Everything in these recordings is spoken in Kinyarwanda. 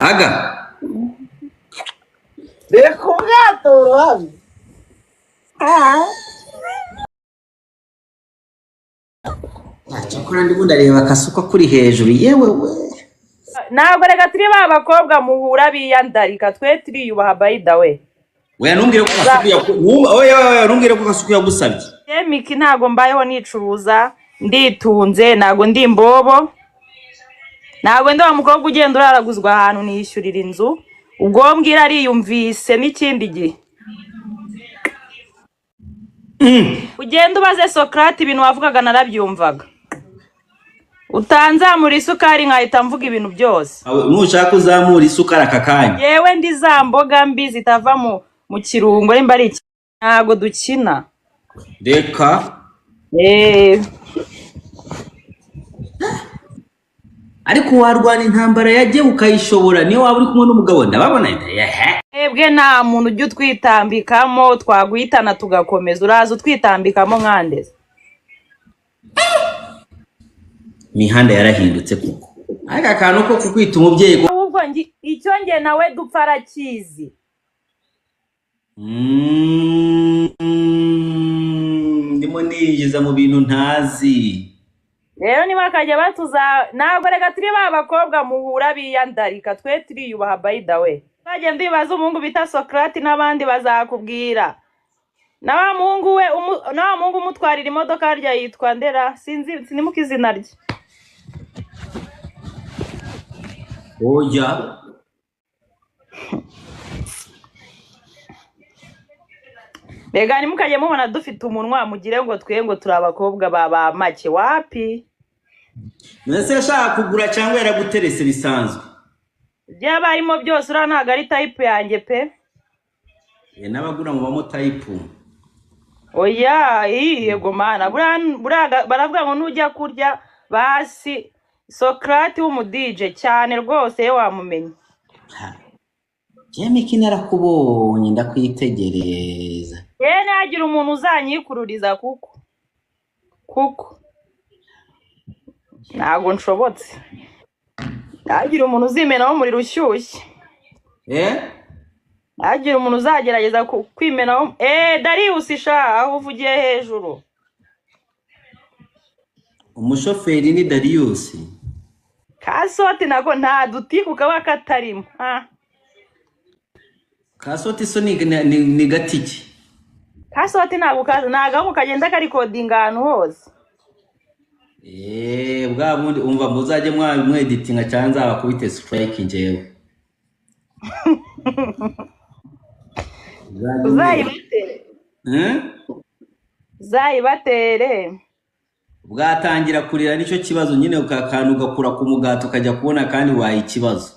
Aga Reka ubwato burohamye. Cyakora ndimo ndareba akasuka kuri hejuru, yewe we. Ntabwo reka turi ba bakobwa muhura biyandarika, twe turiyubaha, by the way. Oya, ntumbwire ko Kasuku oya, oya, ntumbwire ko Kasuku yagusabye. Miki, ntabwo mbayeho nicuruza, nditunze, ntabwo ndi imbobo, ntabwo ndi wa mukobwa ugenda uraraguzwa ahantu, niyishyurira inzu. Ubwo mbwira ariyumvise n'ikindi gihe ugenda ubaze Socrate, ibintu wavugaga narabyumvaga, utanzamura isukari nkahita mvuga ibintu byose. Awe, nushaka uzamura isukari aka kanya. Yewe, ndi za mboga mbi zitava mu kirungo, nimba ari iki, ntabwo dukina. Reka. Eh. Ariko warwana intambara yajye ukayishobora, niyo waba uri kumwe n'umugabo, ndababona yehe. Twebwe nta muntu ujya utwitambikamo, twaguhitana tugakomeza, uraza utwitambikamo nkandeze. Imihanda yarahindutse kuko ariko akantu ko kukwita umubyeyi Ahubwo icyo nge nawe dupfa arakizi. Ndimo ninjiza mu bintu ntazi. Rero niba bakajya batuza, ntabwo reka turi ba bakobwa muhura biyandarika, twe turiyubaha, by the way. Uzagenda ubibaza umuhungu bita Socrate n'abandi bazakubwira, na wa muhungu we na wa muhungu umutwarira imodoka harya yitwa Ndera, sinzi, sinimuka izina rye. Oya. Rega ntimukajye mubona dufite umunwa mugire ngo twe ngo turi abakobwa ba make, wapi. Mbese yashaka kugura cyangwa yaraguterese bisanzwe? Byaba arimo byose, uriya ntabwo ari type yanjye pe. N'abagura mubamo type. Oya, yego mana, buriya baravuga ngo nujya kurya basi Socrate w'umudije cyane rwose, ye wamumenya. Jemiki, narakubonye, ndakwitegereza. Ye, ntagira umuntu uzanyikururiza kuko ntabwo nshobotse, ntagira umuntu uzimenaho umuriro ushyushye. Eh? Ntagira umuntu uzagerageza kwimenaho. Darius sha, aho uvugiye hejuru. Umushoferi ni Darius. Kasoti nako nta dutiku kaba katarimo. Kasoti so ni gatiki. Kasoti ntabwo kazi, ni agahungu kagenda karikodinga ahantu hose. Bwa bundi umva muzajye mweditinga cyangwa nzabakubite strike njyewe. Uzayibatere. Eh? Uzayibatere. Bwatangira kurira, nicyo kibazo nyine, akantu ugakura ku mugati ukajya kubona kandi waye ikibazo.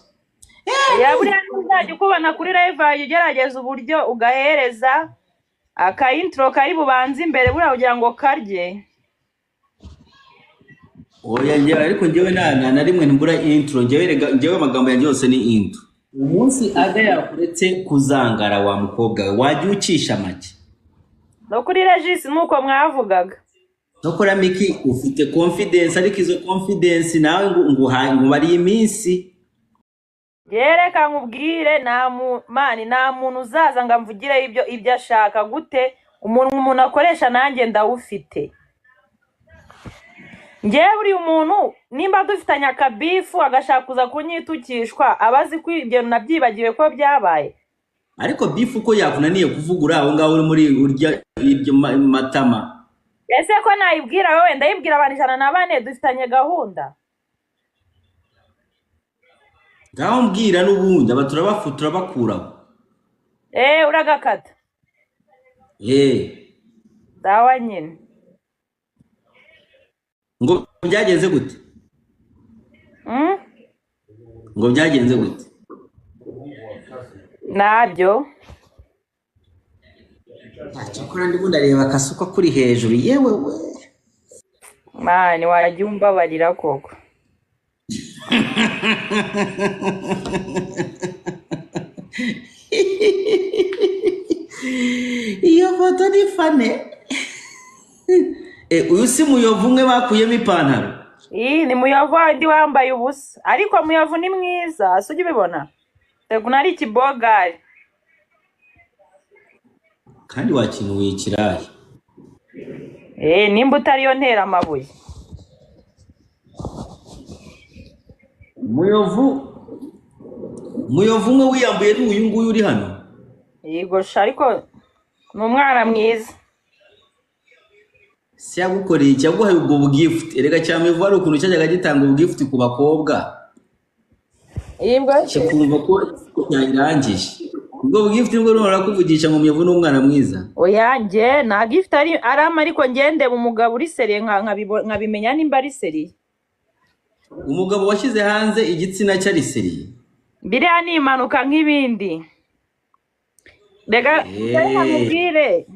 Ya, buriya ntuzajya ukubona kuri live, wajya ugerageza uburyo ugahereza aka intro kari bubanze imbere buriya kugira ngo karye. Oya, njyewe ariko njyewe nta na rimwe mbura intro, njyewe rega njyewe amagambo yanjye yose ni intro. Umunsi aga yakuretse kuzangara wa mukobwa we, wajya ucisha make. No kuri Regis nuko mwavugaga. Nokora Miki, ufite confidence, ariko izo confidence nawe ngo iminsi. Yereka nkubwire, nta mani, nta muntu uzaza ngo amvugire ibyo ashaka gute, umuntu akoresha nanjye ndawufite. Njyewe buriya umuntu nimba dufitanye akabifu agashaka kuza kunyitukishwa, aba azi ko ibyo nabyibagiwe ko byabaye. Ariko bifu ko yakunaniye kuvugura aho ngaho uri muri urya iryo matama. Ese ko nayibwira wowe, ndayibwira abantu 104, dufitanye gahunda. Ngaho mbwira n'ubundi aba turabakuraho. Uragakata. Dawa nyine. Ngo byagenze gute? Ngo byagenze gute? Nabyo. Cyakora ndimo ndareba akasuka kuri hejuru, yewe we. Mani, wajya umbabarira koko. Iyo foto ni fane. Uyu si Muyovu umwe bakuyemo ipantaro. Ii, ni Muyovu ndi wambaye ubusa, ariko Muyovu ni mwiza, si ujya ubibona? Teguna ari ikibogari. Kandi wakinuye ikirayi. Nimba utariyo ntera amabuye. Muyovu umwe wiyambuye ni uyu nguyu uri hano. Yego sha, ariko ni umwana mwiza. Si yagukoreye iki? Yaguhaye ubwo bugift. Erega cya Muyovu hari ukuntu cyajyaga gitanga ubugift ku bakobwa. Yibwo Cyo kumva ko cyayirangije. Ubwo bugift nibwo ruhora kuvugisha ngo Muyovu ni umwana mwiza. Oya, njye nta gift ari arama, ariko ngende umugabo uri seriye nkabimenya nimba ari seriye. Umugabo washyize hanze igitsina cye ari seriye. Biriya ni impanuka nk'ibindi. Reka mubwire.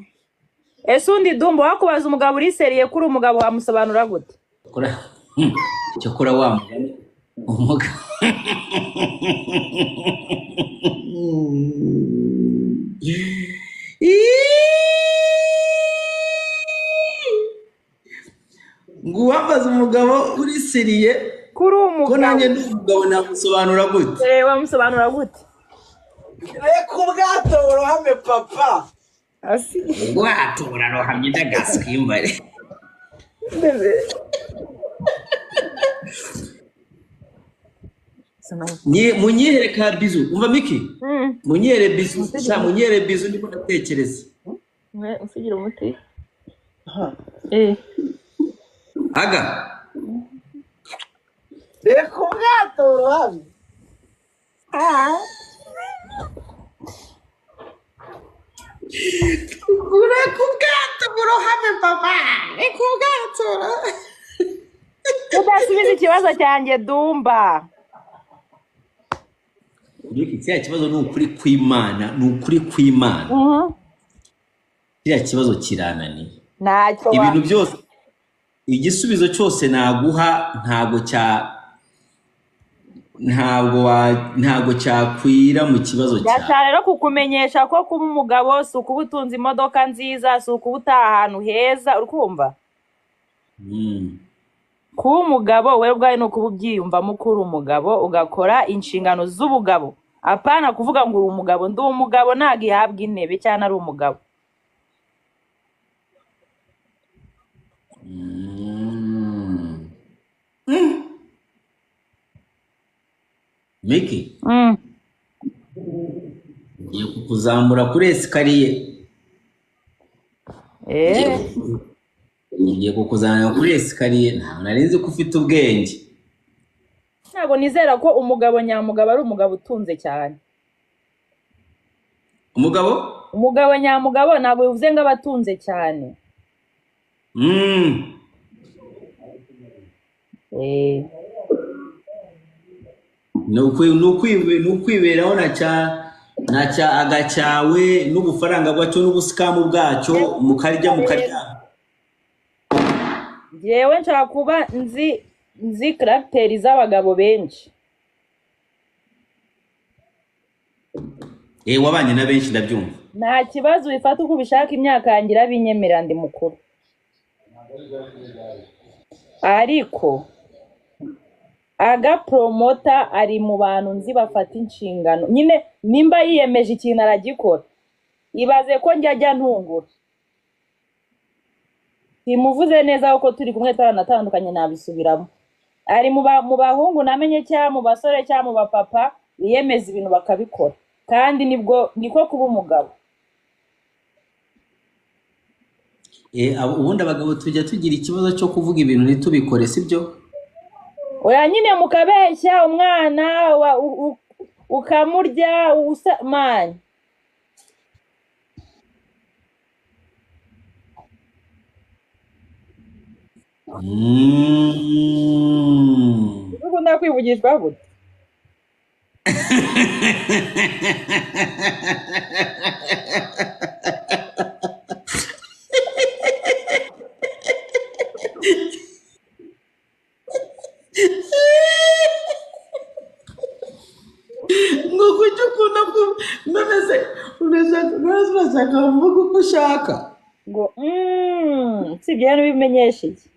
Ese undi Dumba wakubaza umugabo uri seriye kuri umugabo wamusobanura gute? Cyokora wa mugani umugabo ngo uwambaza umugabo uri seriye kuri ko nanjye umugabo ndi umugabo namusobanura gute? Wamusobanura gute? Reka ubwato burohame papa. Asi. Ubwato burarohamye ndagaswimbare. Munyihere ka bizu umva Miki, munyihere bizu sha, munyihere bizu ndimo ndatekereza. Usigira umuti. Aga Reka ubwato burohame. Reka ubwato burohame papa, reka ubwato. Udasubiza ikibazo cyanjye Dumba. Miki, kiriya kibazo ni ukuri kw'Imana, ni ukuri kw'Imana. Kiriya kibazo kirananiye. Ntacyo Ibintu byose, igisubizo cyose naguha ntabwo cyakwira mu kibazo cyawe. Ndashaka rero kukumenyesha ko kuba umugabo si ukuba utunze imodoka nziza, si ukuba utaha ahantu heza, uri kumva? Kuba umugabo wewe ubwawe ni ukuba ubyiyumvamo ko uri umugabo, ugakora inshingano z'ubugabo. Apana kuvuga ngo uri umugabo, ndi umugabo ntabwo ihabwa intebe cyangwa ari umugabo. Miki, ngiye kukuzamura kuri escalier. Ngiye kukuzamura kuri escalier, ntabwo nari nzi ko ufite ubwenge. Ntabwo nizera ko umugabo nyamugabo ari umugabo utunze cyane. Umugabo? Umugabo nyamugabo ntabwo bivuze ngo aba atunze cyane. Ni ukwiberaho na cya agacyawe n'ubufaranga bwacyo n'ubusikamu bwacyo, mukarya mukaryama. Njyewe nshaka kuba nzi caractère z'abagabo benshi. Wabanye na benshi ndabyumva. Nta kibazo, ubifata uko ubishaka, imyaka yanjye irabinyemerera, ndi mukuru. Ariko Aga Promoter ari mu bantu nzi bafata inshingano. Nyine nimba yiyemeje ikintu aragikora. Ibaze ko njya ajya ntungura. Simuvuze neza kuko turi kumwe twaranatandukanye nabisubiramo. Ari mu bahungu namenye cyangwa mu basore cyangwa mu bapapa biyemeza ibintu bakabikora. Kandi nibwo niko kuba umugabo. Ubundi abagabo tujya tugira ikibazo cyo kuvuga ibintu ntitubikore, sibyo? Oya nyine mukabeshya umwana ukamurya usa man. Ukunda kwivugishwa gute? Ngo kuki ukunda none se urashaka kuvuga uko ushaka? Ngo si ibyo rero bimenyesha iki?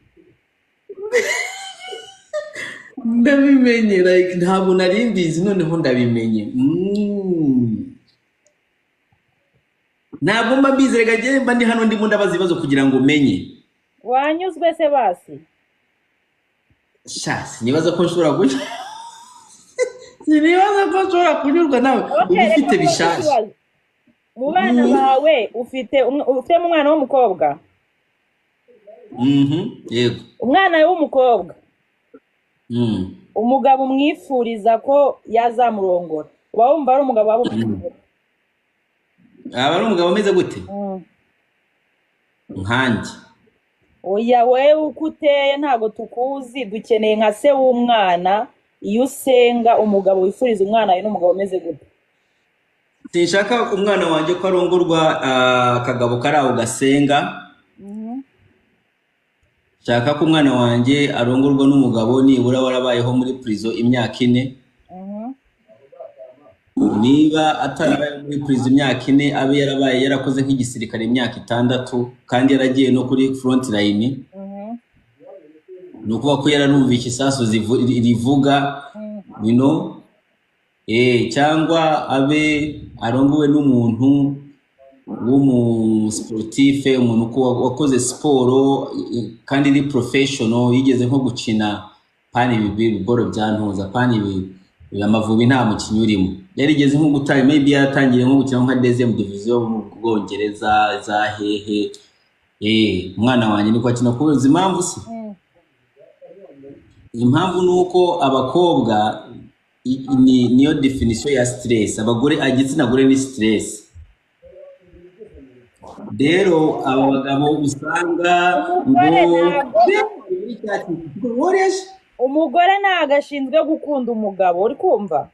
Ndabimenye, like ntabwo nari mbizi, noneho ndabimenye. Ntabwo mba mbizi, reka njye mba ndi hano ndimo ndabaza ibibazo kugira ngo umenye. Wanyuzwe se basi? Sha, sinibaza ko nshobora kunyurwa, sinibaza ko nshobora kunyurwa nawe. Okay, uba reka ufite nkubaze bishasha. ikibazo. Mu bana bawe ufite ufitemo umwana w'umukobwa? Yego. Umwana w'umukobwa, umugabo umwifuriza ko yazamurongora, uba wumva ari umugabo waba umeze gute? Aba ari umugabo umeze gute? Nkanjye. Oya, wewe uko uteye ntabwo tukuzi, dukeneye nka se w'umwana. Iyo usenga, umugabo wifuriza umwana wawe n'umugabo umeze gute? Sinshaka umwana wanjye ko arongorwa akagabo kari aho gasenga. Nshaka ko umwana wanjye arongorwa n'umugabo nibura warabayeho muri prison imyaka 4. Niba atarabaye muri prison imyaka 4, abe yarabaye yarakoze nk'igisirikare imyaka 6, kandi yaragiye no kuri front line. Ni ukuvuga ko yararumvishe isasu rivuga, you know? Cyangwa abe arongowe n'umuntu w'umusportif, umuntu wakoze siporo kandi iri professional, yigeze nko gukina pani ibi biboro bya ntuza pani ibi Amavubi nta mukinnyi urimo, yarigeze nko gutanga, maybe yaratangiye nko gukina nka deuxième division mu Bwongereza za hehe. Umwana wanjye niko akina. Kubera impamvu se? Impamvu ni uko abakobwa niyo definition ya stress. Abagore, igitsina gore ni stress. Rero aba bagabo usanga Umugore ngo ntabwo umugore ntabwo ashinzwe gukunda umugabo, uri kumva?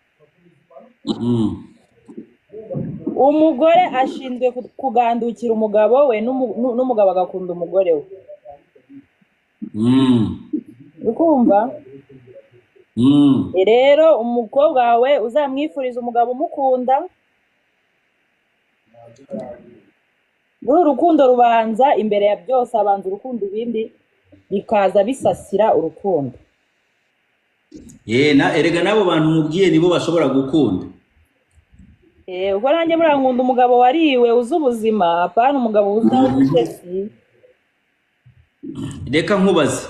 Umugore ashinzwe kugandukira umugabo we, n'umugabo agakunda umugore we. Uri kumva? Rero umukobwa wawe uzamwifuriza umugabo umukunda. Muri urukundo rubanza imbere ya byose, abanza urukundo, ibindi bikaza bisasira urukundo. Na erega n'abo bantu mubwiye nibo bashobora gukunda. Ubwo nanjye muriya nkunda umugabo wariwe uzi ubuzima, apana umugabo uzi ubutesi. Reka nkubaze.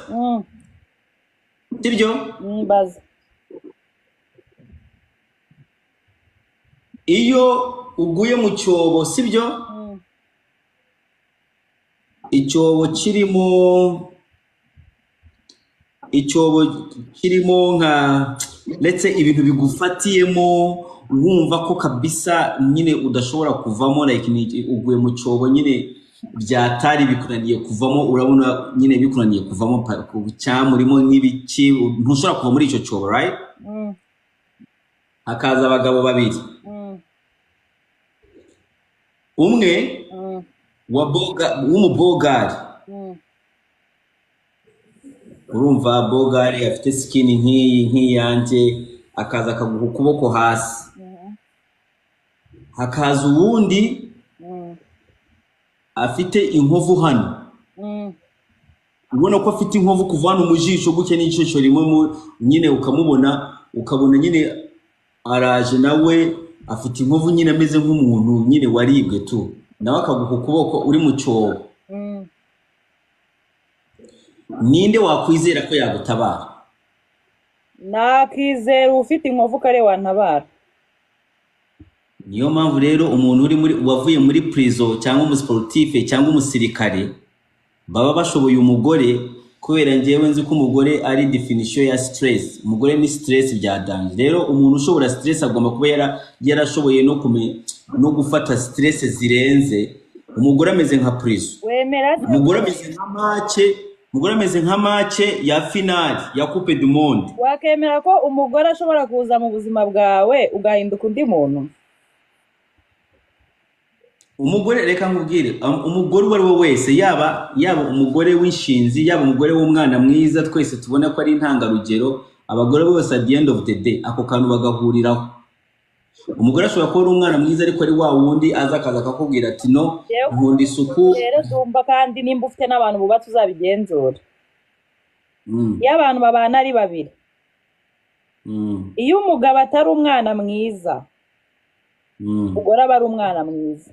Sibyo? Mbaza. Iyo uguye mu cyobo, sibyo? Icyobo kirimo nka ndetse ibintu bigufatiyemo, wumva ko kabisa nyine udashobora kuvamo, like uguye mu cyobo nyine byatari bikunaniye kuvamo, urabona nyine bikunaniye kuvamo cyamurimo n'ibiki, ntushobora kuva muri icyo cyobo, right? Hakaza abagabo babiri. Umwe wa boga w'umubogari. Urumva bogari afite skin nk'iyi nk'iyanjye, akaza akaguha ukuboko hasi. Hakaza uwundi afite inkovu hano. Ubona ko afite inkovu kuva hano mu jisho gutya, n'ijisho rimwe nyine ukamubona, ukabona nyine araje nawe afite inkovu nyine ameze nk'umuntu nyine waribwe tu, nawe akaguha ukuboko uri mu cyobo. Ninde wakwizera ko yagutabara? Nakizera ufite inkovu kare wantabara. Niyo mpamvu rero umuntu uri muri wavuye muri prison cyangwa umusportif cyangwa umusirikare baba bashoboye umugore, kubera njyewe nzi ko umugore ari definition ya stress. Umugore ni stress bya danger. Rero umuntu ushobora stress agomba kuba yarashoboye no gufata stress zirenze. Umugore ameze nka prison. Wemera se? Umugore ameze nka match, umugore ameze nka match ya finale ya Coupe du Monde. Wakemera ko umugore ashobora kuza mu buzima bwawe ugahinduka undi muntu? Umugore, reka nkubwire, umugore uwo ari we wese, yaba umugore w'inshinzi, yaba umugore w'umwana mwiza, twese tubona ko ari intangarugero, abagore bose at the end of the day ako kantu bagahuriraho. Umugore ashobora kuba ari umwana mwiza ariko ari wa wundi aza akaza akakubwira ati no, nkunda isuku. Rero dumba, kandi nimba ufite n'abantu bubatse uzabigenzura. Iyo abantu babana ari babiri, Iyo umugabo atari umwana mwiza, umugore aba ari umwana mwiza.